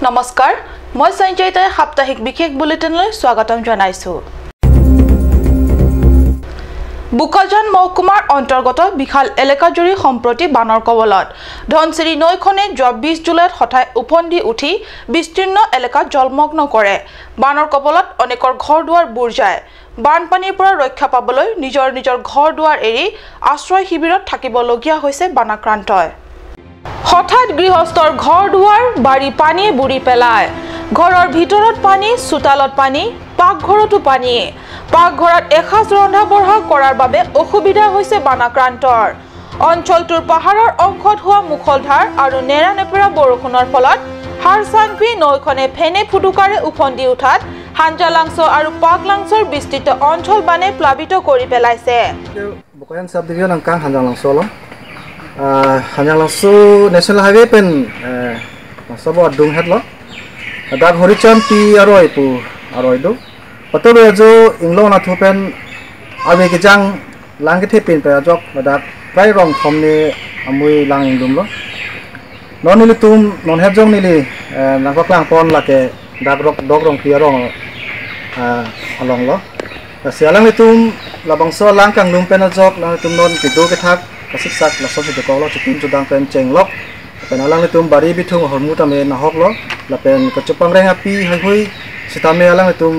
নমস্কাৰ, মই সঞ্জয়তাই সাপ্তাহিক বিশেষ বুলেটিনলৈ স্বাগতম জনাইছো। বুকাজান মহকুমাৰ অন্তৰ্গত বিশাল এলেকাজুৰি সম্প্ৰতি বানৰ কবলত। ধনশিৰি নৈখনে যোৱা 20 জুলাইত হঠাৎ উফন্দি উঠি বিস্তীৰ্ণ এলেকা জলমগ্ন কৰে। বানৰ কবলত অনেকৰ ঘৰ দুৱাৰ বুৰ যায়। বানপানীৰ পৰা ৰক্ষা পাবলৈ নিজৰ নিজৰ ঘৰ দুৱাৰ এৰি আশ্ৰয় শিবিৰত থাকিবলগীয়া হৈছে বানাক্ৰান্তই। হঠাৎ গৃহস্থৰ ঘৰ দুৱাৰ বাৰী পানীয়ে বুৰি পেলায়। ঘৰৰ ভিতৰত পানী, চোতালত পানী, পাকঘৰতো পানী। পাকঘৰত এসাঁজ ৰন্ধা বঢ়া কৰাৰ বাবে অসুবিধা হৈছে বানাক্ৰান্তৰ। অঞ্চলটোৰ পাহাৰৰ অংশত হোৱা মুখলধাৰ আৰু নেৰানেপেৰা বৰষুণৰ ফলত হাৰচাংপি নৈখনে ফেনে ফুটুকাৰে উফন্দি উঠাত হাঞ্জালাংছ আৰু পাকলাংছৰ বিস্তৃত অঞ্চল বানে প্লাবিত কৰি পেলাইছে। Hanjalangso National Highway pen sabo adung het lo dak horichan pi aroi pu aroi do patolo jo inglo na thu pen awe ke jang lang ke the pin pe jok dak prai rong thom ne amui lang ingdum lo non nili tum non het jong nili nang ko klang pon la ke dak rok dok rong pi arong along lo sialang ni tum labangso lang kang lum pen jok lang tum non ki do ke thak kasik sak la sob de ko lo chutum chudang pen cheng lok pen alang tum bari bithung hormu ta me na hok lo la pen ko chupang reng api hoi hoi sitame alang tum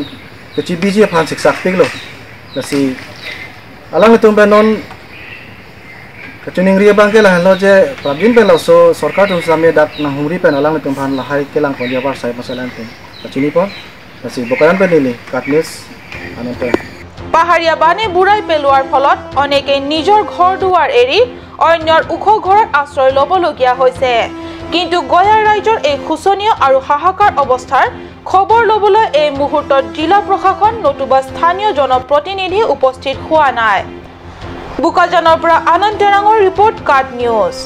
ko chi biji phan sik sak pik lo la si alang tum pen non ko chuning ri bang ke la lo je prabin pen lo so sarkar tum same dak na humri pen alang tum phan la hai ke lang ko dia par sai masalan pen ko chuni pon la si bokayan pen nili katnis anan pen পাহাৰীয়া বানে বুৰাই পেলোৱাৰ ফলত অনেকে নিজৰ ঘৰ দুৱাৰ এৰি অন্যৰ ওখ ঘৰত আশ্ৰয় ল'বলগীয়া হৈছে। কিন্তু গয়া ৰাইজৰ এই শোচনীয় আৰু হাহাকাৰ অৱস্থাৰ খবৰ ল'বলৈ এই মুহূৰ্তত জিলা প্ৰশাসন নতুবা স্থানীয় জনপ্ৰতিনিধি উপস্থিত হোৱা নাই। বোকাজানৰ পৰা আনন্দ তেৰাঙৰ ৰিপৰ্ট, কাট নিউজ।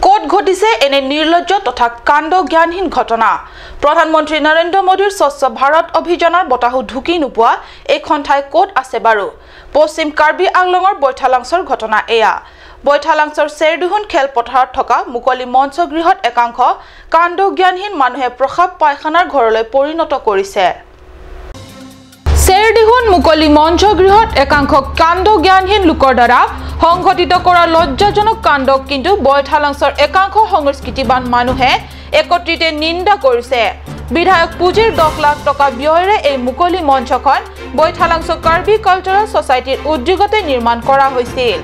ক'ত ঘটিছে এনে নিৰ্লজ্জ তথা কাণ্ড জ্ঞানহীন ঘটনা? প্ৰধানমন্ত্ৰী নৰেন্দ্ৰ মোদীৰ স্বচ্ছ ভাৰত অভিযানৰ বতাহো ঢুকি নোপোৱা এইখন ঠাই ক'ত আছে বাৰু? পশ্চিম কাৰ্বি আংলঙৰ বৈঠালাংছৰ ঘটনা এয়া। বৈঠালাংছৰ চেৰদুহুন খেলপথাৰত থকা মুকলি মঞ্চগৃহত একাংশ কাণ্ড জ্ঞানহীন মানুহে প্ৰসাৱ পায়খানাৰ ঘৰলৈ পৰিণত কৰিছে। চেৰদিহুন মুকলি মঞ্চগৃহত একাংশ কাণ্ড জ্ঞানহীন লোকৰ দ্বাৰা সংঘটিত কৰা লজ্জাজনক কাণ্ডক কিন্তু বৈঠালাংছৰ একাংশ সংস্কৃতিবান মানুহে একত্ৰিতে নিন্দা কৰিছে। বিধায়ক পুঁজিৰ 10 লাখ টকা ব্যয়েৰে এই মুকলি মঞ্চখন বৈঠালাংছ কাৰ্বি কালচাৰেল ছচাইটিৰ উদ্যোগতে নিৰ্মাণ কৰা হৈছিল।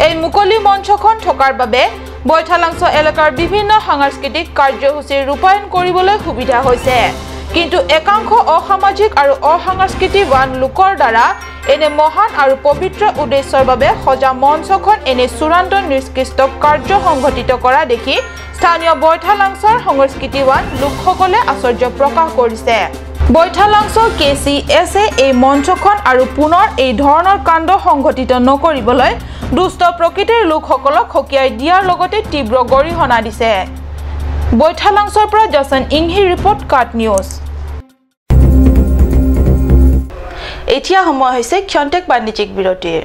এই মুকলি মঞ্চখন থকাৰ বাবে বৈঠালাংছ এলেকাৰ বিভিন্ন সাংস্কৃতিক কাৰ্যসূচী ৰূপায়ণ কৰিবলৈ সুবিধা হৈছে। কিন্তু একাংশ অসামাজিক আৰু অসাংস্কৃতিবান লোকৰ দ্বাৰা এনে মহান আৰু পবিত্ৰ উদ্দেশ্যৰ বাবে সজা মঞ্চখন এনে চূড়ান্ত নিষ্কৃষ্ট কাৰ্য সংঘটিত কৰা দেখি স্থানীয় বৈঠালাংছৰ সংস্কৃতিবান লোকসকলে আশ্চৰ্য প্ৰকাশ কৰিছে। বৈঠালাংছ কে চি এছে এই মঞ্চখন আৰু পুনৰ এই ধৰণৰ কাণ্ড সংঘটিত নকৰিবলৈ দুষ্ট প্ৰকৃতিৰ লোকসকলক সকীয়াই দিয়াৰ লগতে তীব্ৰ গৰিহণা দিছে। বৈঠালাংছৰ পৰা জাছন ইংহিৰ ৰিপৰ্ট, কাট নিউজ। এতিয়া সময় হৈছে ক্ষন্তেক বাণিজ্যিক বিৰতিৰ।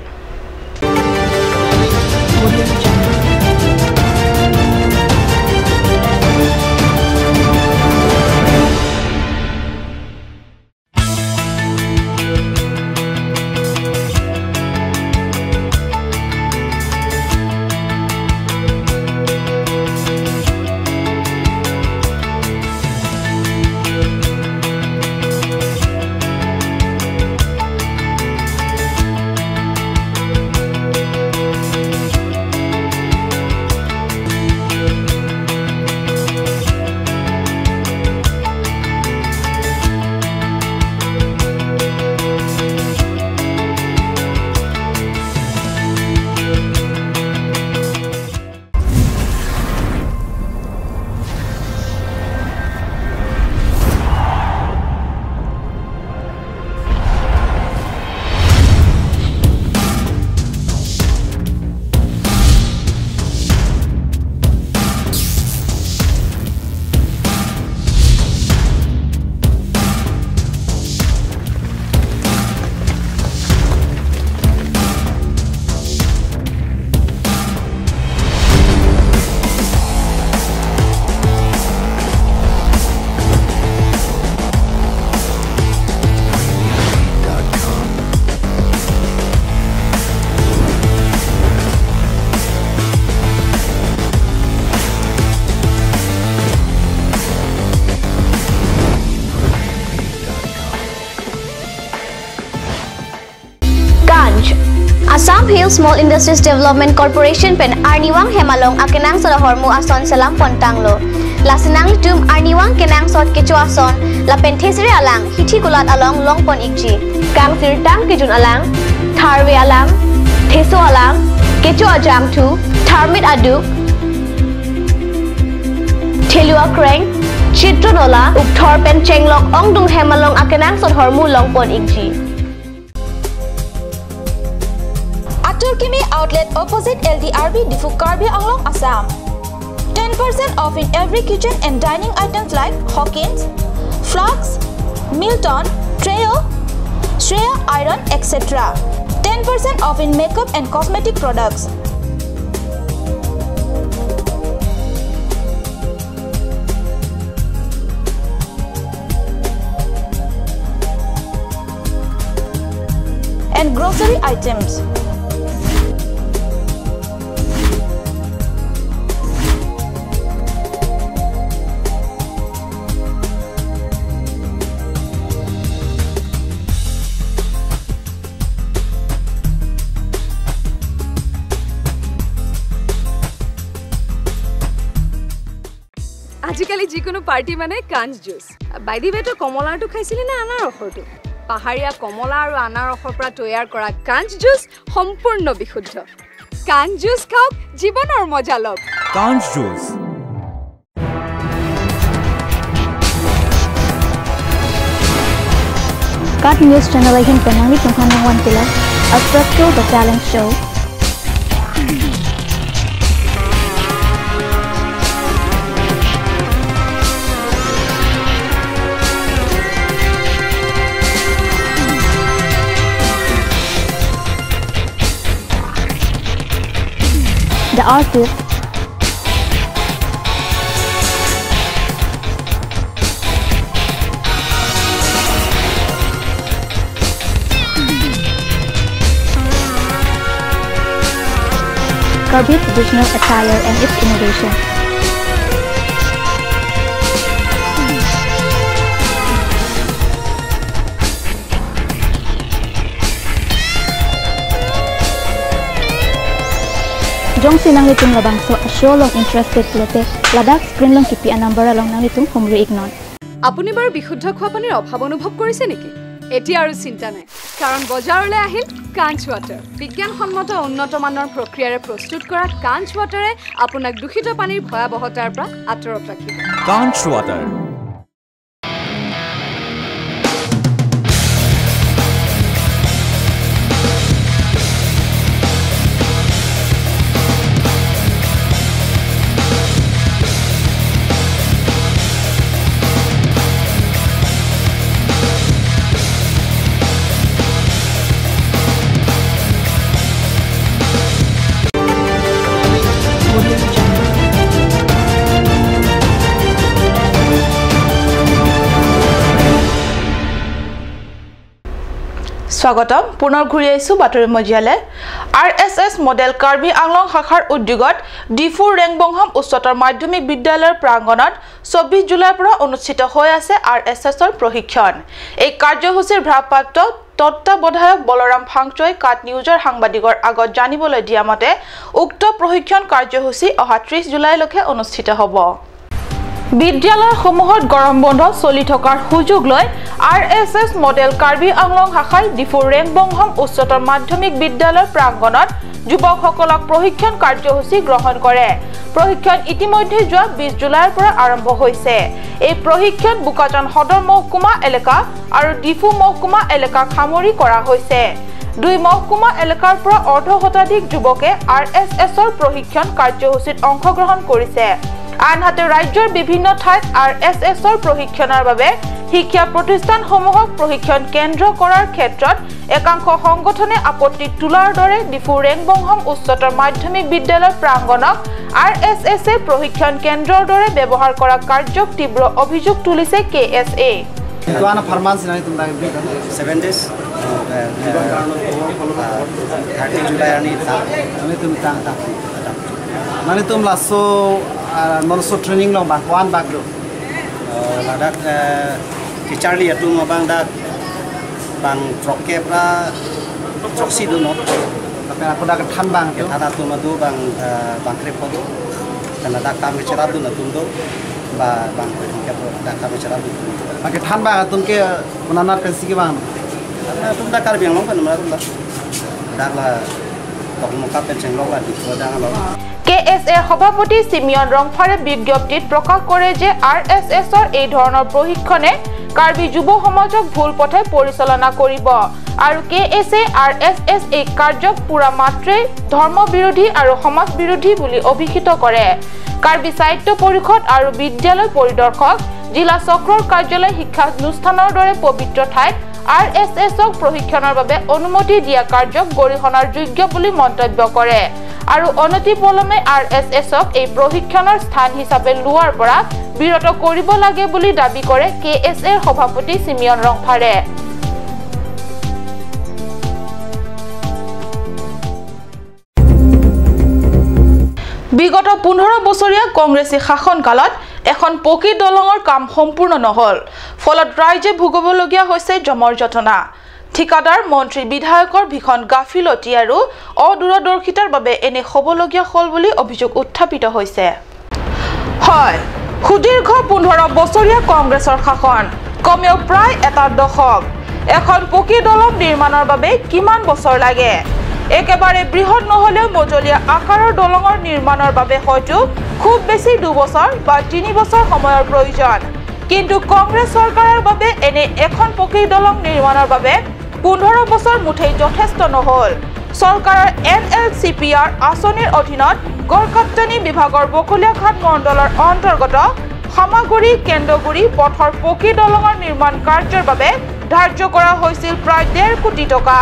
Assam Hill Small Industries Development Corporation pen Arniwang Hemalong akenang sod hormu ason salam pontanglo. Lasinang litum Arniwang kenang sod kecho ason la pen thesre alang hithi kulat along long pon ikji. Kang sir tang kejun alang, tharwe alang, theso alang, kecho ajam thu, tharmit adu, thelua kreng, chitronola upthor pen chenglok ongdung hemalong akenang sod hormu long pon ikji. Aturkimi outlet opposite LDRB Diphu Karbi Anglong, Assam. 10% off in every kitchen and dining items like Hawkins, Flux, Milton, Treo, Shreya Iron, etc. 10% off in makeup and cosmetic products. And grocery items. আজিকালি যিকোনো party মানে কাঞ্চ juice. By the ৱে, তই কমলাটো খাইছিলি নে আনাৰসৰটো? পাহাৰীয়া কমলা আৰু আনাৰসৰ পৰা তৈয়াৰ কৰা কাঞ্চ জুচ সম্পূৰ্ণ বিশুদ্ধ। কাঞ্চ জুচ খাওক, জীৱনৰ মজা লওক। কাঞ্চ juice. Cut News Channel hin penangi tunghanang wan kila Attracto the Talent Show. The artist Karbi traditional attire and its innovation. Jong sinang litung labang so asyo long interested lote Ladakh screen long kipi anambara long nang litung humri ignon. আপুনি বাৰু বিশুদ্ধ খোৱা পানীৰ অভাৱ অনুভৱ কৰিছে নেকি? এতিয়া আৰু চিন্তা নাই, কাৰণ বজাৰলৈ আহিল কাঞ্চ ৱাটাৰ। বিজ্ঞানসন্মত উন্নত মানৰ প্ৰক্ৰিয়াৰে প্ৰস্তুত কৰা কাঞ্চ ৱাটাৰে আপোনাক দূষিত পানীৰ ভয়াৱহতাৰ পৰা আঁতৰত ৰাখিব। কাঞ্চ ৱাটাৰ। স্বাগতম পুনৰ ঘূৰি আহিছো বাতৰি মজিয়ালে। R S S model Karbi Anglong শাখাৰ উদ্যোগত ডিফু ৰেংবংহম উচ্চতৰ মাধ্যমিক বিদ্যালয়ৰ প্ৰাংগণত 24 জুলাইৰ পৰা অনুষ্ঠিত হৈ আছে আৰ এছ এছৰ প্ৰশিক্ষণ। এই কাৰ্যসূচীৰ ভাৰপ্ৰাপ্ত তত্ত্বাৱধায়ক বলৰাম ফাংচই কাট নিউজৰ সাংবাদিকৰ আগত জানিবলৈ দিয়া মতে উক্ত প্ৰশিক্ষণ কাৰ্যসূচী অহা 30 জুলাইলৈকে অনুষ্ঠিত হ'ব। বিদ্যালয়সমূহত গৰম বন্ধ চলি থকাৰ সুযোগ লৈ R S S model Karbi Anglong শাখাই ডিফু ৰেংবংহম উচ্চতৰ মাধ্যমিক বিদ্যালয়ৰ প্ৰাংগণত যুৱকসকলক প্ৰশিক্ষণ কাৰ্যসূচী গ্ৰহণ কৰে। প্ৰশিক্ষণ ইতিমধ্যে যোৱা 20 জুলাইৰ পৰা আৰম্ভ হৈছে। এই প্ৰশিক্ষণ বোকাজান সদৰ মহকুমা এলেকা আৰু ডিফু মহকুমা এলেকাক সামৰি কৰা হৈছে। দুই মহকুমা এলেকাৰ পৰা অৰ্ধ শতাধিক যুৱকে আৰ এছ এছৰ প্ৰশিক্ষণ কাৰ্যসূচীত অংশগ্ৰহণ কৰিছে। আনহাতে ৰাজ্যৰ বিভিন্ন ঠাইত আৰ এছ এছৰ প্ৰশিক্ষণৰ বাবে শিক্ষা প্ৰতিষ্ঠানসমূহক প্ৰশিক্ষণ কেন্দ্ৰ কৰাৰ ক্ষেত্ৰত একাংশ সংগঠনে আপত্তি তোলাৰ দৰে ডিফু ৰেংবংহম উচ্চতৰ মাধ্যমিক বিদ্যালয়ৰ প্ৰাংগণক আৰ এছ এছে প্ৰশিক্ষণ কেন্দ্ৰৰ দৰে ব্যৱহাৰ কৰা কাৰ্যক তীব্ৰ অভিযোগ তুলিছে কে S A. Also training long bak one bak do Ladakh teacher li atu ma bang da bang truck ke pra truck si do not Lapen aku dak than bang ke thana tu madu bang bang krep do kana dak kam ke chara du na tum do ba bang ke dak kam ke chara du ba ke than bang tum ke banana pensi ke bang tum dak kar biang long kan mara tum dak la tok mo ka pen cheng long la di dak lo K S এ সভাপতি চিমিয়ন ৰংফাৰে বিজ্ঞপ্তিত প্ৰকাশ কৰে যে R S এছৰ এই ধৰণৰ প্ৰশিক্ষণে কাৰ্বি যুৱ সমাজক ভুল পথে পৰিচালনা কৰিব আৰু K S A R S S এই কাৰ্যক পুৰা মাত্ৰেই ধৰ্মবিৰোধী আৰু সমাজ বিৰোধী বুলি অভিহিত কৰে। কাৰ্বি সাহিত্য পৰিষদ আৰু বিদ্যালয় পৰিদৰ্শক জিলা চক্ৰৰ কাৰ্যালয় শিক্ষানুষ্ঠানৰ দৰে পবিত্ৰ ঠাইত আৰ এছ এছক প্ৰশিক্ষণৰ বাবে অনুমতি দিয়া কাৰ্যক গৰিহণাৰ যোগ্য বুলি মন্তব্য কৰে আৰু অনতিপলমে আৰ এছ এছক এই প্ৰশিক্ষণৰ স্থান হিচাপে লোৱাৰ পৰা বিৰত কৰিব লাগে বুলি দাবী কৰে কে এছ এৰ সভাপতি চিমিয়ন ৰংফাৰে। বিগত 15 বছৰীয়া কংগ্ৰেছী শাসনকালত এখন পকী দলঙৰ কাম সম্পূৰ্ণ নহল, ফলত ৰাইজে ভুগিবলগীয়া হৈছে জমৰ যতনা। ঠিকাদাৰ মন্ত্ৰী বিধায়কৰ ভীষণ গাফিলতি আৰু অদূৰদৰ্শিতাৰ বাবে এনে হ'বলগীয়া হ'ল বুলি অভিযোগ উত্থাপিত হৈছে। হয়, সুদীৰ্ঘ 15 বছৰীয়া কংগ্ৰেছৰ শাসন কমেও প্ৰায় এটা দশক। এখন পকী দলং নিৰ্মাণৰ বাবে কিমান বছৰ লাগে? একেবাৰে বৃহৎ নহলেও মজলীয়া আকাৰৰ দলঙৰ নিৰ্মাণৰ বাবে হয়তো খুব বেছি 2 বছৰ বা 3 বছৰ সময়ৰ প্ৰয়োজন। কিন্তু কংগ্ৰেছ চৰকাৰৰ বাবে এনে এখন পকী দলং নিৰ্মাণৰ বাবে 15 বছৰ মুঠেই যথেষ্ট নহল। চৰকাৰৰ N L C P R আঁচনিৰ অধীনত গড়কাপ্তানি বিভাগৰ বকলীয়াঘাট মণ্ডলৰ অন্তৰ্গত সামাগুৰি কেন্দ্ৰগুৰি পথৰ পকী দলঙৰ নিৰ্মাণ কাৰ্যৰ বাবে ধাৰ্য কৰা হৈছিল প্ৰায় 1.5 কোটি টকা।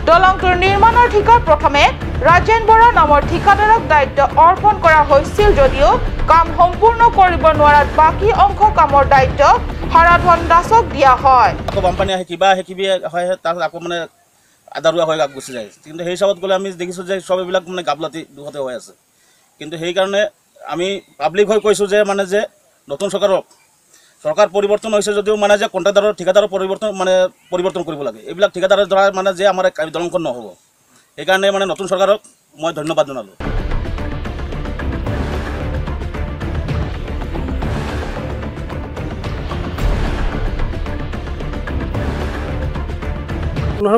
দলংটোৰ নিৰ্মাণৰ ঠিকা প্ৰথমে ৰাজেন বৰা নামৰ ঠিকাদাৰক দায়িত্ব অৰ্পণ কৰা হৈছিল যদিও কাম সম্পূৰ্ণ কৰিব নোৱাৰাত বাকী অংশ কামৰ দায়িত্ব হাৰাধন দাসক দিয়া হয়। আকৌ বানপানী আহে, কিবা আহে, কিবি হয়, তাৰপিছত আকৌ মানে আধাৰুৱা হৈ গুচি যায়। কিন্তু সেই হিচাপত গ'লে আমি দেখিছোঁ যে চব এইবিলাক মানে গাফলতি দুখতে হৈ আছে। কিন্তু সেইকাৰণে আমি পাব্লিক হৈ কৈছোঁ যে মানে যে নতুন চৰকাৰক চৰকাৰ পৰিৱৰ্তন হৈছে যদিও মানে যে কণ্ট্ৰাক্টাৰৰ ঠিকাদাৰৰ পৰিৱৰ্তন মানে পৰিৱৰ্তন কৰিব লাগে। এইবিলাক ঠিকাদাৰৰ দ্বাৰা মানে যে আমাৰ দলংখন নহ'ব। সেইকাৰণে মানে নতুন চৰকাৰক মই ধন্যবাদ জনালোঁ।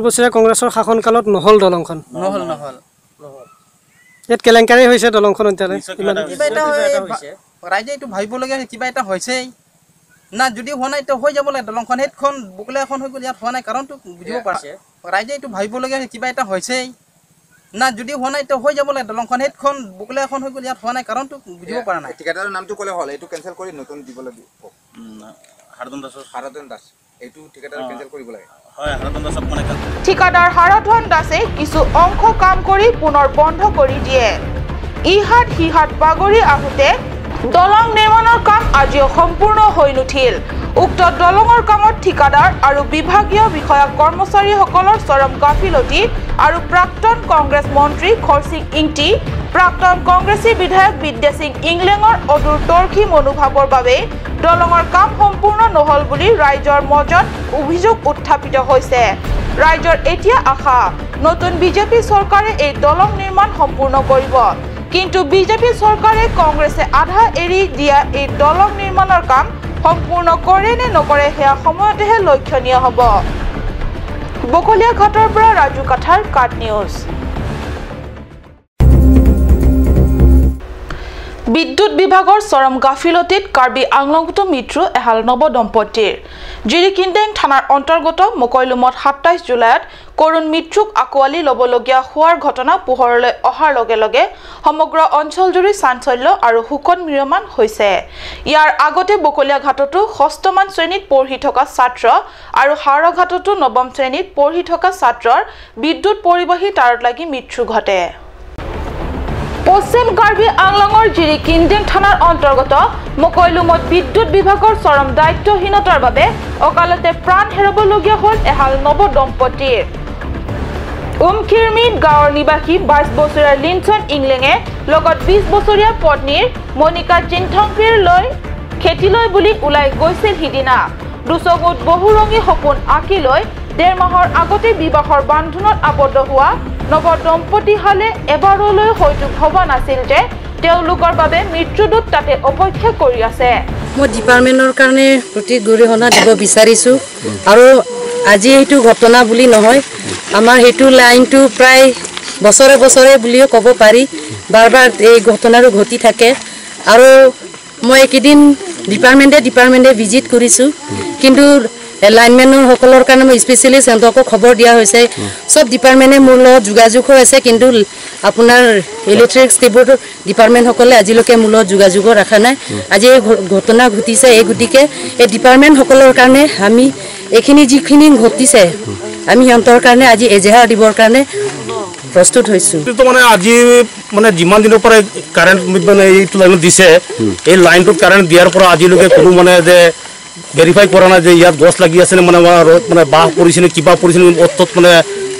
বছৰীয়া কংগ্ৰেছৰ শাসনকালত নহ'ল দলংখন, নহ'ল নহ'ল ইয়াত কেলেংকাৰী হৈছে দলংখন। ৰাইজে এইটো ভাবিবলগীয়া কিবা এটা হৈছেই না, যদি হোৱা নাই তো হৈ যাব লাগে দলংখন। সেইখন বকলীয়া এখন হৈ গ'ল, ইয়াত হোৱা নাই, কাৰণটো বুজিব পাৰিছে। ৰাইজে এইটো ভাবিবলগীয়া কিবা এটা হৈছেই না, যদি হোৱা নাই তো হৈ যাব লাগে দলংখন। সেইখন বকলীয়া এখন হৈ গ'ল, ইয়াত হোৱা নাই, কাৰণটো বুজিব পৰা নাই। ঠিকাদাৰৰ নামটো ক'লে হ'ল, এইটো কেনচেল কৰি নতুন দিব লাগিব। হাৰাধন দাস, এইটো ঠিকাদাৰ কেনচেল কৰিব লাগে। হয়, হাৰাধন দাসক মানে ঠিকাদাৰ হাৰাধন দাসে কিছু অংশ কাম কৰি পুনৰ বন্ধ কৰি দিয়ে। ইহাত সিহাত বাগৰি আহোঁতে দলং নিৰ্মাণৰ কাম আজিও সম্পূৰ্ণ হৈ নুঠিল। উক্ত দলঙৰ কামত ঠিকাদাৰ আৰু বিভাগীয় বিষয়া কৰ্মচাৰীসকলৰ চৰম গাফিলতি আৰু প্ৰাক্তন কংগ্ৰেছ মন্ত্ৰী খৰসিং ইংটি, প্ৰাক্তন কংগ্ৰেছী বিধায়ক বিদ্যাসিং ইংলেঙৰ অদূৰদৰ্শী মনোভাৱৰ বাবে দলঙৰ কাম সম্পূৰ্ণ নহল বুলি ৰাইজৰ মাজত অভিযোগ উত্থাপিত হৈছে। ৰাইজৰ এতিয়া আশা নতুন বিজেপি চৰকাৰে এই দলং নিৰ্মাণ সম্পূৰ্ণ কৰিব। কিন্তু বিজেপি চৰকাৰে কংগ্ৰেছে আধা এৰি দিয়া এই দলং নিৰ্মাণৰ কাম সম্পূৰ্ণ কৰে নে নকৰে সেয়া সময়তেহে লক্ষণীয় হ'ব। বকলীয়াঘাটৰ পৰা ৰাজু কাঠাৰ, কাট নিউজ। বিদ্যুৎ বিভাগৰ চৰম গাফিলতিত কাৰ্বি আংলংতো মৃত্যু এহাল নৱ দম্পতীৰ। জিৰিকিন্দেং থানাৰ অন্তৰ্গত মকৈলুমত 27 জুলাইত কৰুণ মৃত্যুক আঁকোৱালি ল'বলগীয়া হোৱাৰ ঘটনা পোহৰলৈ অহাৰ লগে লগে সমগ্ৰ অঞ্চলজুৰি চাঞ্চল্য আৰু শোকত ম্ৰিয়মান হৈছে। ইয়াৰ আগতে বকলীয়াঘাটতো ষষ্ঠমান শ্ৰেণীত পঢ়ি থকা ছাত্ৰ আৰু হাওৰাঘাটতো নৱম শ্ৰেণীত পঢ়ি থকা ছাত্ৰৰ বিদ্যুৎ পৰিবাহী তাঁৰত লাগি মৃত্যু ঘটে। পশ্চিম কাৰ্বি আংলঙৰ জিৰিকিন্দেং থানাৰ অন্তৰ্গত মকৈলুমত বিদ্যুৎ বিভাগৰ চৰম দায়িত্বহীনতাৰ বাবে অকালতে প্ৰাণ হেৰুৱাবলগীয়া হ'ল এহাল নৱ দম্পতীৰ। উমখিৰমিত গাঁৱৰ নিবাসী 22 বছৰীয়া লিনচন ইংলেঙে লগত 20 বছৰীয়া পত্নীৰ মণিকা চিন্থংপিৰ লৈ খেতিলৈ বুলি ওলাই গৈছিল সিদিনা। দুচকুত বহুৰঙী সপোন আঁকি লৈ ডেৰ মাহৰ আগতে বিবাহৰ বান্ধোনত আবদ্ধ হোৱা নৱ দম্পতীহালে এবাৰলৈ হয়তো ভবা নাছিল যে তেওঁলোকৰ বাবে মৃত্যুদূত তাতে অপেক্ষা কৰি আছে। মই ডিপাৰ্টমেণ্টৰ কাৰণে প্ৰতি গৰিহণা দিব বিচাৰিছোঁ আৰু আজি এইটো ঘটনা বুলি নহয়, আমাৰ সেইটো লাইনটো প্ৰায় বছৰে বছৰে বুলিও ক'ব পাৰি, বাৰ বাৰ এই ঘটনাটো ঘটি থাকে। আৰু মই এইকেইদিন ডিপাৰ্টমেণ্টে ভিজিট কৰিছোঁ, কিন্তু লাইনমেনসকলৰ কাৰণে মই স্পেচিয়েলি সিহঁতকো খবৰ দিয়া হৈছে। চব ডিপাৰ্টমেণ্টে মোৰ লগত যোগাযোগ হৈ আছে, কিন্তু আপোনাৰ ইলেক্ট্ৰিচিটি বোৰ্ডৰ ডিপাৰ্টমেণ্টসকলে আজিলৈকে মোৰ লগত যোগাযোগো ৰখা নাই। আজি এই ঘটনা ঘটিছে, এই গতিকে এই ডিপাৰ্টমেণ্টসকলৰ কাৰণে আমি এইখিনি যিখিনি ঘটিছে আমি সিহঁতৰ কাৰণে আজি এজেহাৰ দিবৰ কাৰণে প্ৰস্তুত হৈছোঁ। মানে আজি মানে যিমান দিনৰ পৰা কাৰেণ্ট মানে এইটো লাইনত দিছে, এই লাইনটোত কাৰেণ্ট দিয়াৰ পৰা আজিলৈকে কোনো মানে যে ভেৰিফাই কৰা নাই যে ইয়াত গছ লাগি আছে মানে মানে বাঁহ পৰিছে নে কিবা পৰিছে নে, অ'ত ত'ত মানে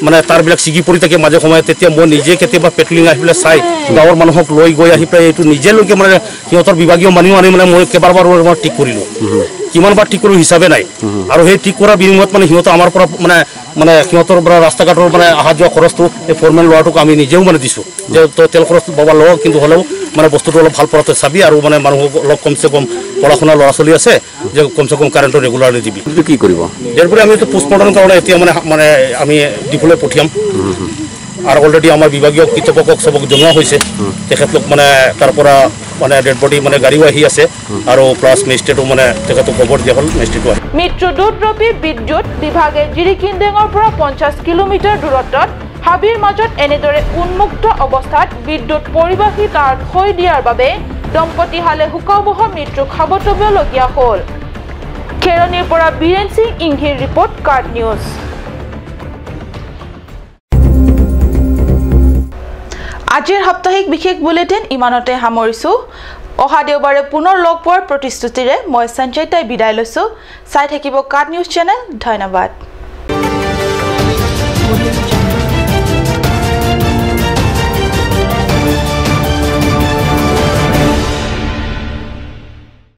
মানে তাঁৰবিলাক ছিগি পৰি থাকে মাজে সময়ে। তেতিয়া মই নিজে কেতিয়াবা পেট্ৰলিং আহি পেলাই চাই গাঁৱৰ মানুহক লৈ গৈ আহি পেলাই এইটো নিজেলৈকে মানে সিহঁতৰ বিভাগীয় মানুহ আনি মানে মই কেইবাবাৰো মই ঠিক কৰিলোঁ, কিমানবাৰ ঠিক কৰিলোঁ হিচাপে নাই। আৰু সেই ঠিক কৰাৰ বিনিময়ত মানে সিহঁতে আমাৰ পৰা মানে মানে সিহঁতৰ পৰা ৰাস্তা ঘাটৰ মানে অহা যোৱা খৰচটো এই ফৰমেন ল'ৰাটোক আমি নিজেও মানে দিছোঁ যে তই তেল খৰচটো বাবা ল, কিন্তু হ'লেও মানে বস্তুটো অলপ ভাল পৰাতে চাবি আৰু মানে মানুহক অলপ কমচে কম পঢ়া শুনা ল'ৰা ছোৱালী আছে যে কমচে কম কাৰেণ্টটো ৰেগুলাৰলি দিবি। কি কৰিব ইয়াৰ পৰা আমি পষ্টমৰ্টমৰ কাৰণে এতিয়া মানে মানে আমি ডিপুলৈ পঠিয়াম। আৰু অলৰেডি আমাৰ বিভাগীয় কৰ্তৃপক্ষক চবক জনোৱা হৈছে, তেখেতলোক মানে তাৰ পৰা মানে ডেড বডি মানে গাড়ীও আহি আছে আৰু প্লাছ মেজিষ্ট্ৰেটো মানে তেখেতক খবৰ দিয়া হ'ল, মেজিষ্ট্ৰেটো আহি। মৃত্যুদূতৰূপী বিদ্যুৎ বিভাগে জিৰিকিন্দেঙৰ পৰা 50 কিলোমিটাৰ দূৰত্বত হাবিৰ মাজত এনেদৰে উন্মুক্ত অৱস্থাত বিদ্যুৎ পৰিবাহী তাঁৰ থৈ দিয়াৰ বাবে দম্পতীহালে শোকাৱহ মৃত্যুক সাৱটিবলগীয়া হ'ল। খেৰণিৰ পৰা বীৰেন সিং ইংহিৰ ৰিপৰ্ট, কাৰ্ড নিউজ। আজিৰ সাপ্তাহিক বিশেষ বুলেটিন ইমানতে সামৰিছোঁ। অহা দেওবাৰে পুনৰ লগ পোৱাৰ প্ৰতিশ্ৰুতিৰে মই সঞ্চয়তাই বিদায় লৈছোঁ। চাই থাকিব কাৰ্ড নিউজ চেনেল। ধন্যবাদ।